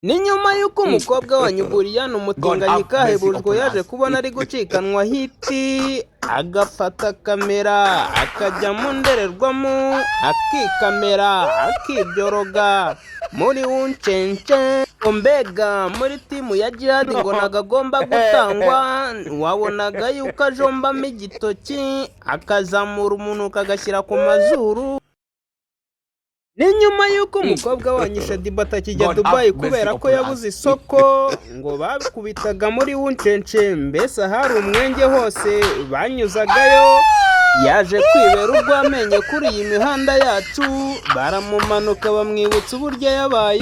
Ni nyuma y'uko umukobwa wanyu Buriyani umutinganyi kahebujwe yaje kubona ari gucikanwa hiti, agafata kamera akajya mu ndorerwamo, akikamera, akibyoroga muri wuncence. Mbega muri timu ya Jihadi ngo ntago agomba gutangwa. Wabonaga yuko ajombamo igitoki, akazamura umunuko agashyira ku mazuru. Ni nyuma y'uko umukobwa wanyu Shadiba atakijya God have Dubai mercy kubera ko upon yabuze us. isoko, ngo bakubitaga muri wuncence, mbese ahari umwenge hose banyuzagayo. Yaje kwibera urw'amenyo kuri iyi mihanda yacu, baramumanuka bamwibutsa uburyo yabaye.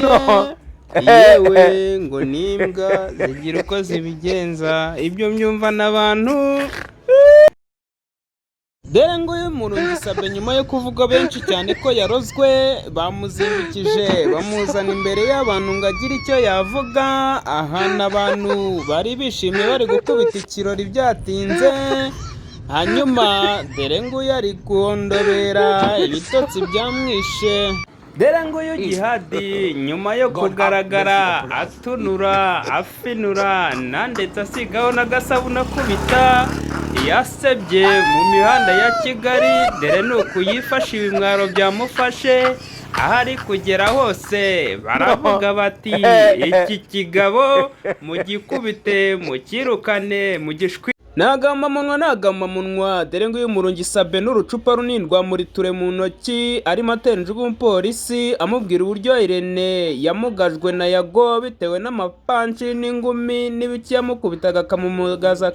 Yewe, ngo n'imbwa zigira uko zibigenza, ibyo mbyumva n'abantu. Dore ngo uyu Murungi Sabe, nyuma yo kuvuga benshi cyane ko yarozwe, bamuzindukije bamuzana imbere y'abantu ngo agire icyo yavuga. Ahantu abantu bari bishimye bari gukubita ikirori byatinze, hanyuma dore nguyu ari guhondobera, ibitotsi byamwishe. Dore nguyu Jihadi, nyuma yo God have kugaragara mercy upon us. atunura, afinura na ndetse asigaho n'agasabune akubita, yasebye mu mihanda ya Kigali. Dore ni uku yifashe, ibimwaro byamufashe. Aho ari kugera hose baravuga bati: "Iki kigabo mugikubite, mukirukane, mugishwi." Nagamamunwa, nagamamunwa. Dore nguyu Murungi Sabe n'urucupa runini rwa muriture mu ntoki, arimo atera injugu umupolisi, amubwira uburyo Irene yamugajwe na Yago bitewe n'amapanci n'ingumi n'ibiki yamukubitaga akamumugaza.